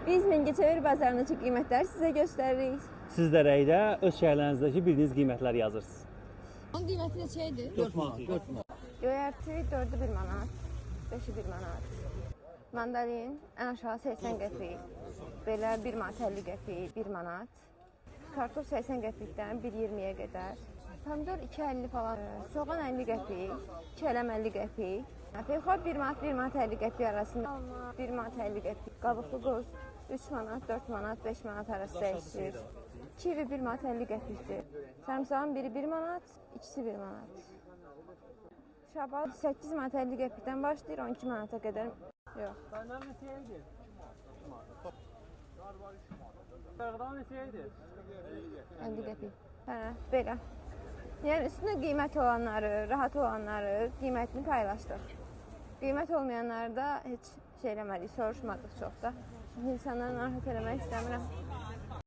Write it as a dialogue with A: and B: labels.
A: Biz Mingəçevir bazarındakı qiymətləri sizə göstəririk.
B: Siz də rəydə öz şəhərlərinizdəki bildiyiniz qiymətləri yazırsınız.
C: Onun qiyməti neçə idi?
D: 4 manat, 4 manat.
A: Göyərti 4-ü 1 manat, 5-i 1 manat. Mandalin ən aşağı 80 qəpik. Belə 1 manat 50 qəpik, 1 manat. Kartof 80 qəpikdən 1.20-yə qədər. Pomidor 2.50 falan, soğan 50 qəpik, kələm 50 qəpik. Feyxor 1 manat, 1 manat 50 qəpik arasında, alma 1 manat 50 qəpik. Qabıqlı qoz 3 manat, 4 manat, 5 manat arası dəyişir. Kivi 1 manat 50 qəpikdir. Sarımsağın biri 1 manat, ikisi 1 manat. Şabal 8 manat 50 qəpikdən başlayır 12 manata qədər. Yox.
B: Məndən neçəyə idi? Qarğıdan neçəyə idi?
A: 50 qəpik. Hə, belə. Yəni üstünə qiymət olanları, rahat olanları qiymətini paylaşdıq. Qiymət olmayanları da heç şey eləmədik, soruşmadıq çox da. Çünki insanları narahat eləmək istəmirəm.